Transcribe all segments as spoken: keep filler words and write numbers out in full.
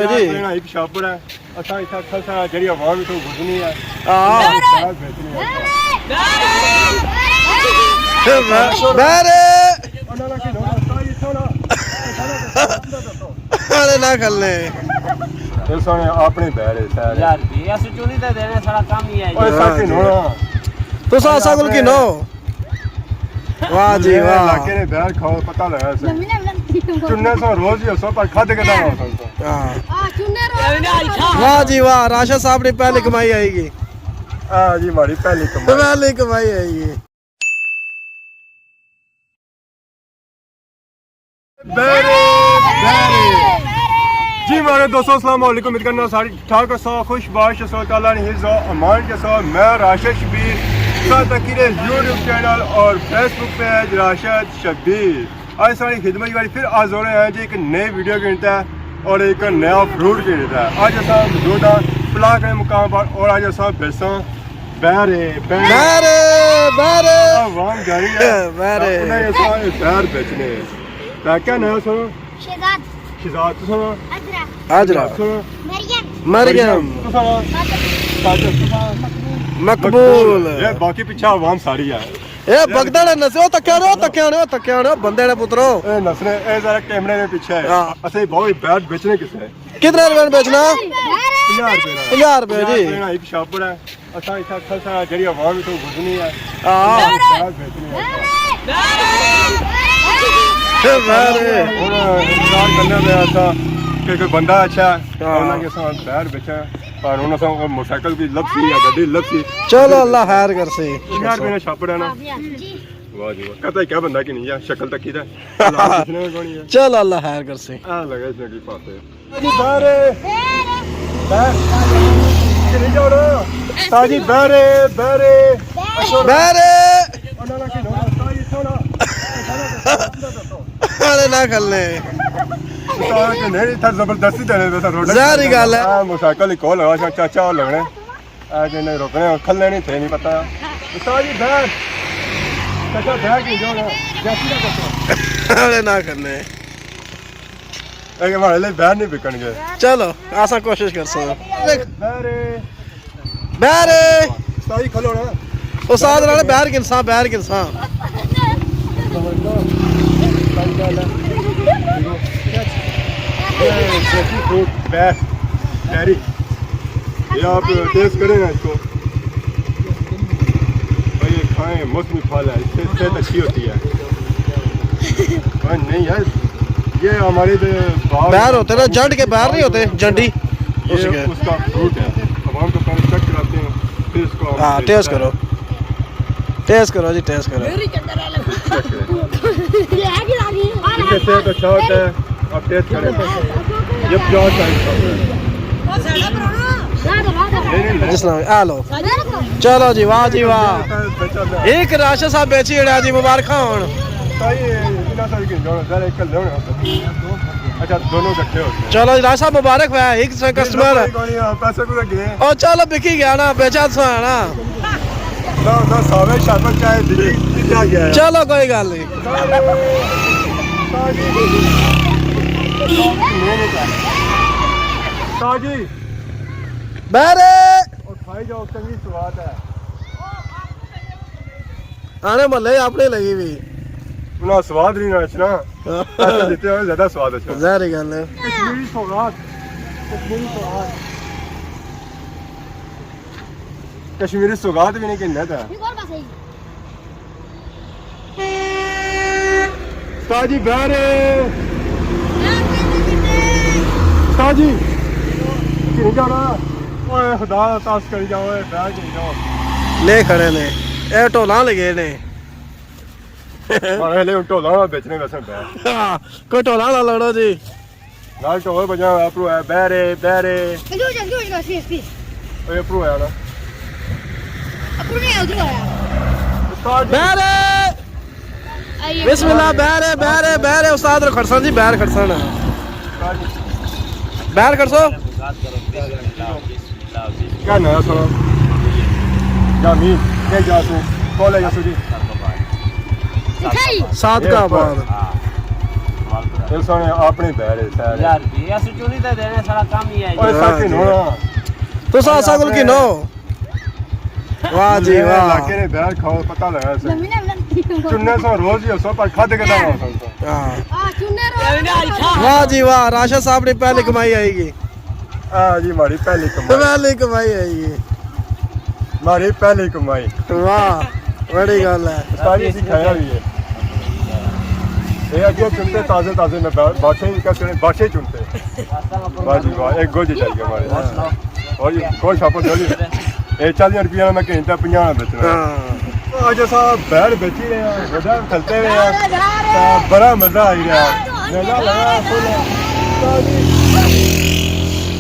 جی۔ پہلا ایک شاپر ہے۔ اساں اتھا کھلساں، جیڑھی عوام اتھوں گزرنی ہے۔ ہاں۔ شراب بیچنی ہے۔ بہرے۔ انہاں نے کی لوڑ ہے، ساری اتھوں نا۔ ارے نہ کھلنے۔ اس نے اپنے بہرے سارے۔ یار، بھی اس چوری تے دینے سارا کام ہی ہے۔ اوئے ساکن ہاں جی۔ ہونا۔ تساں اساں کول گھنو۔ واہ جی واہ۔ علاقے نے بہر کھاؤ، پتہ لگا سا۔ چننے سو روز ہی ہو سو، پر کھد کے نہ ہو سکتا۔ ہاں۔ واہ جی واہ، راشد صاحب نے پہلی کمائی آئی گی۔ ہاں جی، ہماری پہلی کمائی۔ پہلی کمائی آئی گی۔ بہرے، بہرے۔ جی مہاڑے دوستو، السلام علیکم۔ امید کرنا سارے ٹھاک ہسو، خوش باش ہسو، تعالیٰ نے حفظ و امان چ ہسو۔ میں راشد شبیر، ساتھ تکی رہے یوٹیوب چینل اور فیس بک پیج راشد شبیر۔ آج ساری خدمت والی پھر حاضر ہوئے ہیں جی ایک نئے ویڈیو کے ساتھ اور ایک نیا فروٹ کے ساتھ۔ آج اساں موجود ہاں پلاک کے مقام پر اور آج اساں بیساں بہرے، بہرے۔ بہرے، بہرے۔ عوام جاری ہے۔ بہرے۔ انہیں اساں بہر بیچنے۔ تاں کیا ناں ہے سو؟ شہزاد۔ شہزاد، تساں ناں؟ حاجرہ۔ حاجرہ۔ تساں ناں؟ مریم۔ مریم۔ تساں ناں؟ ساجد۔ ساجد، تساں ناں؟ مقبول۔ مقبول۔ اے باقی پیچھے عوام ساری ہے۔ اے بگدڑ ہے نسے، او تکیا نے، او تکیا نے، او تکیا نے، او بندے نے پترو۔ اے نسنے، اے ذرا کیمرے نے پیچھے ہے۔ ہاں۔ اسے بہت بہر بیچنے کسے۔ کتنے روپے نے بیچنا؟ پنجاہ روپے نا۔ پنجاہ روپے جی۔ پنجاہ روپے نا، ایک شاپر ہے۔ اساں اتھا کھلساں، جیڑھی عوام اتھوں گزرنی ہے۔ ہاں۔ شراب بیچنی ہے۔ بہرے۔ ہن انتظار کرنے پے اساں کہ کوئی بندہ اچھا ہے، ہاں۔ انہاں کے ساتھ بہر بیچا، پر ہن اساں موٹر سائیکل بھی لبسی یا گڈی لبسی۔ چلو اللہ خیر کرسی۔ پنجاہ روپے نا شاپر ہے نا۔ واہ جی واہ۔ کہتا ہے کیا بندہ کہ نہیں ہے، شکل تکی تے۔ اللہ کچھ نہیں کونی ہے۔ چلو اللہ خیر کرسی۔ آ لگا اس نے کی پاسے۔ جی بہرے۔ بہر۔ چلی جاؤ نا۔ استاد جی بہرے، بہرے۔ بہرے۔ ارے نہ کھلنے۔ استاد جی نہیں، اتھا زبردستی دینے پے سا روڈ۔ ظاہری گل ہے۔ آ موٹرسائیکل ہی کول لگا، چاچا اور لگنے۔ آ جے نہیں روکنے، کھلنے نہیں تھے، نہیں پتہ۔ استاد جی بہر۔ چاچا بہر کی جاؤ نا۔ جیسی نہ کرو۔ ارے نہ کھلنے۔ اے کہ ماڑے لئی بہر نہیں بکن گئے۔ چلو، اساں کوشش کرساں۔ بہرے۔ بہرے۔ استاد جی کھلو نا۔ استاد نال بہر گنساں، بہر گنساں۔ یہ دیسی فروٹ بہر، بہری۔ یہ آپ ٹیسٹ کریں نا اس کو۔ بھائی، یہ کھائیں، موسمی پھل ہے، اس سے صحت اچھی ہوتی ہے۔ ہاں، نہیں یار، یہ ہمارے ادھر باغ بہر ہوتے نا، جنڈ کے بہر نہیں ہوتے، جنڈی۔ یہ اس کے اس کا فروٹ ہے۔ عوام کو پہلے چیک کراتے ہیں، پھر اس کو ہم ہاں، ٹیسٹ کرو۔ ٹیسٹ کرو جی، ٹیسٹ کرو۔ اس سے صحت اچھا ہوتا ہے، آپ ٹیسٹ کریں۔ یہ پچاس سائز کا ہوتا ہے۔ جس طرح، آ لو۔ چلو جی، واہ جی واہ۔ ایک راشد صاحب بیچی اڑیا جی، مبارکاں ہون۔ اچھا، دونوں اکٹھے ہوتے ہیں۔ چلو جی، راشد صاحب مبارک ہویا، ایک سو کسٹمر۔ پیسے کو گئے۔ او چلو، بکی گیا نا، بیچا تو ہے نا۔ نہ، نہ، ساوے شاپر چاہے دلی کتنا گیا ہے۔ چلو، کوئی گل نہیں۔ تاجی۔ بہرے۔ اور کھائی جاؤ، چنگی سواد ہے۔ آنے محلے اپنے لگی بھی۔ انہاں سواد نہیں نہ اچھنا۔ پیسے دیتے ہوئے زیادہ سواد اچھنا۔ ظاہری گل ہے۔ کشمیری سوغات۔ کشمیری سوغات۔ کشمیری سوغات بھی نہیں گھننا تھا۔ استاد جی، بہرے۔ استاد جی، کہیں جانا؟ اوئے خدا، تاس کری جاؤ، اے بہر کہیں جاؤ۔ لے کھڑے نے، اے ٹولاں لگے نے۔ ہاں، لے ٹولاں بیچنے ویسے بہر۔ ہاں، کوئی ٹولاں نہ لڑو جی۔ نال ٹول بجا ہویا، اپرو ہے، بہرے، بہرے۔ جو جلدی ہو جائے، سی ایس پی۔ اے اپرو ہے نا۔ اپرو نہیں ہے، ادھر آیا۔ استاد جی۔ بہرے۔ آئیے۔ بسم اللہ، بہرے، بہرے، بہرے، استاد رو کھڑسن جی، بہر کھڑسن۔ استاد جی۔ بہر کھڑسو۔ کیا نام ہے سر؟ جامی، کیا جا سو؟ کالج ہے سو جی؟ اتھے ہی۔ صادقہ آباد۔ اس نے اپنے بہر ہے سارے۔ یار، یہ سچونی تے دینے سارا کام ہی ہے۔ اوئے، ہاں سچ جی۔ نو۔ تساں اساں کول کی نو؟ واہ جی، واہ۔ علاقے نے بہر کھاؤ، پتہ لگا سے۔ چنے سو روز ہی ہسو، پر کھادے کتنا ہو سکتا۔ ہاں۔ واہ جی واہ، راشد صاحب نے پہلی کمائی آئی گی۔ ہاں جی، ہماری پہلی کمائی۔ پہلی کمائی آئی گی۔ ہماری پہلی کمائی۔ واہ، بڑی گل ہے۔ ساری سکھایا بھی ہے۔ یہ اگے چنتے تازے تازے میں با-، بادشاہ ہی کہتے ہیں، بادشاہ ہی چنتے۔ واہ جی واہ، ایک گوجے چاہیے ہمارے۔ اور یہ کوئی شاپر دو جی۔ یہ چالیس روپیہ میں کہیں تے پنجاہ بیچنا۔ ہاں۔ اج اساں بہر بیچی رہے ہیں، وڈا کھلتے رہے ہیں۔ تے بڑا مزہ آئی رہا۔ میلہ لگا فل۔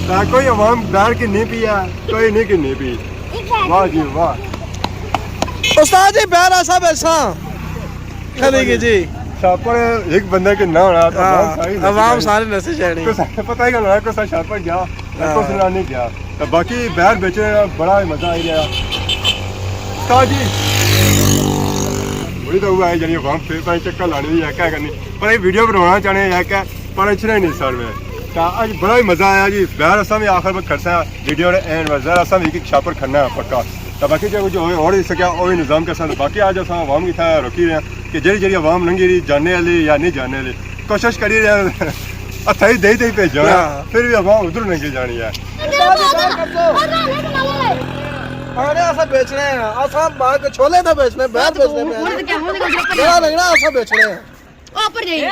تے کوئی عوام بہر کی نہیں پیا، کوئی نہیں کی نہیں پی۔ واہ جی واہ۔ استاد جی، بہر ایسا ویسا۔ کھلی گئی جی۔ شاپر ایک بندے کے نہ ہونا، تو ہاں، عوام ساری نسی جانی۔ عوام ساری نسی جانی۔ کسا پتہ ہی نہ ہونا، کسا شاپر گیا، ہاں۔ کس نال نہیں گیا۔ تو باقی بہر بیچے بڑا مزہ آئی گیا۔ استاد جی، وہی تو ہوا ہے، یعنی عوام پھر پھر چکر لانے دی ہے، کیا کرنی؟ پر یہ ویڈیو بنانا چاہنے ہیں، کیا؟ پر اچھنا ہی نہیں سر میں۔ تو اج بڑا ہی مزہ آیا جی، بہر اساں بھی آخر میں کھڑسا ویڈیو نے اینڈ میں ذرا اساں بھی ایک شاپر کھڑنا ہے پکا۔ تو باقی جو کچھ ہوئے اور ہی سکیا، وہی نظام کے ساتھ۔ باقی اج اساں عوام کی تھا رکی رہے ہیں کہ جڑی جڑی عوام لنگھی رہی، جاننے والی یا نہیں جاننے والی، کوشش کری رہے ہیں۔ ہتھائی دے دے بھیجو نا، ہاں۔ پھر بھی عوام ادھر لنگھی جانی ہے۔ ارے اساں بیچنے ہیں، اساں باہر کے چھولے تھے بیچنے، بہر بیچنے پہ۔ بڑا لگنا اساں بیچنے ہیں۔ اوپر جائیے۔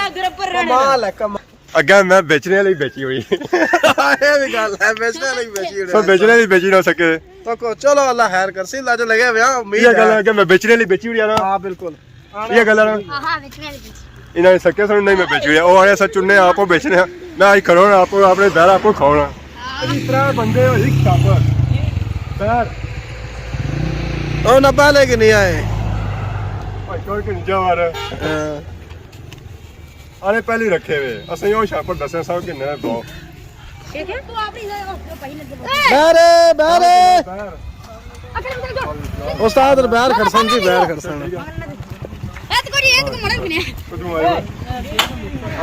کمال ہے، کمال۔ اگے میں بیچنے والی بیچی ہوئی۔ یہ بھی گل ہے، بیچنے والی بیچی ہوئی۔ سو بیچنے والی بیچی نہ سکے۔ تو کو، چلو اللہ خیر کرسی، اللہ جو لگے ہوئے ہیں، امید یہ گل ہے۔ ہے کہ میں بیچنے والی بیچی ہوئی ہے نا۔ ہاں، بالکل۔ یہ گل ہے نا۔ ہاں، ہاں، بیچنے والی بیچی۔ انہاں نے سکے سن نہیں میں بیچی ہوئی ہے۔ وہ آنے سا چننے آپ کو بیچنے ہیں۔ میں آج کرو نا آپ کو، اپنے بہر آپ کو کھاؤ نا۔ ہاں۔ اس طرح بندے ہو، ایک شاپر۔ بہر۔ او نہ پہلے کہ نہیں آئے۔ بھائی، کوئی کہ نہیں جا رہا۔ ہاں۔ آنے پہلی رکھے ہوئے، اساں یو شاپر دسے سب کہ نہ بہو۔ ٹھیک ہے؟ بہرے، بہرے۔ استاد بہر کھڑسن جی، بہر کھڑسن۔ ایت کو نہیں، ایت کو مڑے بھی نہیں۔ کدوں آئے؟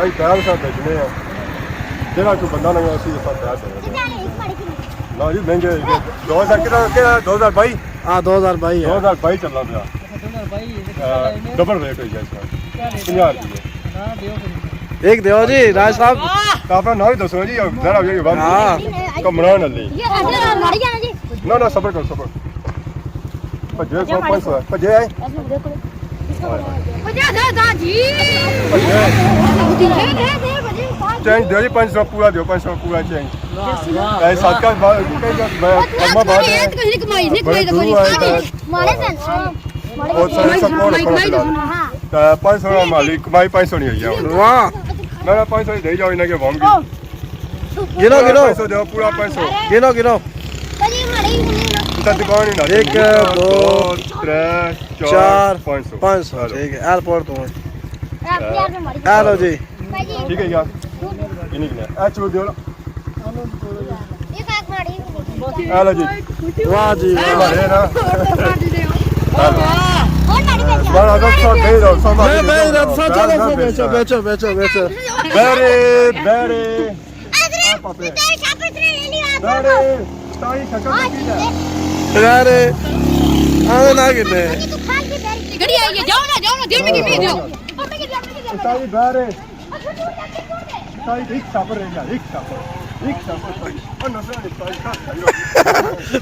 آئی بہر سا بیچنے ہیں۔ جڑا کوئی بندہ نہیں، اسی کے ساتھ بہر کرے۔ نا جی، مہنگے۔ دو ہزار کتنا، کیا؟ دو ہزار بائی؟ ہاں، دو ہزار بائی ہے۔ دو ہزار بائی چلنا پیا۔ ڈبل ریٹ ہوئی گیا اس کا۔ پنجاہ روپے۔ ایک دیو جی، راج صاحب۔ تو اپنا نام ہی دسو جی، ذرا یہ بات۔ ہاں۔ کمران علی۔ یہ حاضر ہے، ہماری جانا جی۔ نہ، نہ، صبر کرو، صبر۔ پجے سو، پانچ سو ہے۔ پجے آئے؟ پجے دے دا جی۔ پجے۔ دے، دے، دے، پجے، پانچ۔ چینج دیو جی، پانچ سو پورا دیو، پانچ سو پورا چینج۔ اے صدقہ با-، کئی جا-، میں، کلمہ بات ہے۔ نہیں کمائی، نہیں کمائی، بڑے دکھو جی، دور آئے سارے۔ تھے۔ ماڑے سن۔ بہت سارے سب کو رکھو فی الحال۔ تے پانچ سو مالی کمائی پانچ سو نہیں ہوئی ہے۔ واہ۔ میں پانچ سو ہی دے جاؤ انہاں کے عوام کی۔ گنو، گنو۔ پانچ سو دیو، پورا پانچ سو۔ گنو، گنو۔ اتنا دکان ہی نہ ایک، دو، دو، ترے، چار، چار، پانچ سو۔ پانچ سو، ہیلو۔ ٹھیک ہے، ایئرپورٹ تو۔ ہیلو جی۔ ٹھیک ہے یار۔ کنی کنی؟ اے چور دیو نا۔ ہیلو جی۔ واہ جی واہ۔ ہمارے نا۔ ہمارا تو سب دے دو، سب میں دے دو۔ چلو، سب بیچو، بیچو، بیچو، بیچو۔ بہرے، بہرے۔ بہرے، تائی شکل کی ہے؟ بہرے۔ آ نہ کنے۔ گڑی آئی ہے، جاؤ نا، جاؤ نا، دل میں کی پی دیو۔ تائی بہرے۔ تائی ایک شاپر رہ گیا، ایک شاپر، ایک شاپر تائی۔ اور نسل نے تائی کا کھائی ہو۔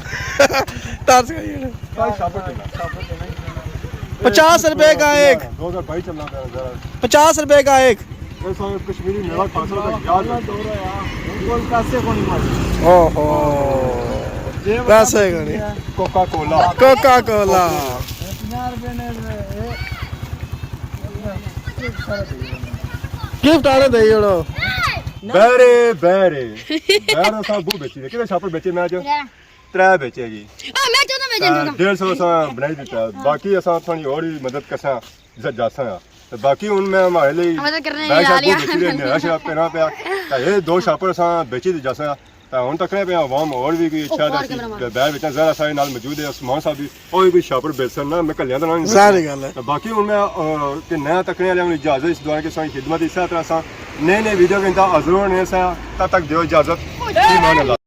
ترس گئی ہے۔ تائی شاپر دینا، شاپر دینا۔ پچاس روپے کا ایک۔ دو ہزار بائی چلنا پیا ذرا۔ پچاس روپے کا ایک۔ یہ سب کشمیری میوہ کھا سکتا ہے، یاد رکھو۔ بالکل پیسے کو نہیں مارتے۔ اوہو۔ پیسے کو نہیں۔ کوکا کولا۔ کوکا کولا۔ پنجاہ روپے نے، اے، گفٹ آنے دے چھوڑو۔ بہرے، بہرے۔ بہرے صاحب بہت بیچی ہے۔ کتنے شاپر بیچے میں آج؟ ترے۔ ترے بیچے جی۔ آ، میں چودہ بیچے، چودہ۔ ڈیڑھ سو اساں بنائی دیتا۔ باقی اساں تھوڑی اور ہی مدد کرساں، ز-، جاساں آ۔ تے باقی ہن میں ہمارے لئی مدد کرنے بیگ شاگ بیچی دے، نیرا شیرا پینا پیا۔ تے اے دو شاپر اساں بیچی تے جاساں آ۔ تاں ہن تکنے پہ عوام اور بھی کوئی اچھا، او، دا اور سی کیمرہ مان۔ بہر وچ ظاہر سارے نال موجود ہے، عثمان صاحب بھی، او بھی کوئی شاپر بیسن نا، میں کلیاں دا ناں نہیں ظاہر گل ہے۔ تاں باقی ہن میں، آ، کہ نیا تکنے والے ہن اجازت، اس دوران کہ ساری خدمت اسی طرح سا نئے نئے ویڈیو کے اندر حاضر ہونے سا، تب تک دیو اجازت، ایمان اللہ۔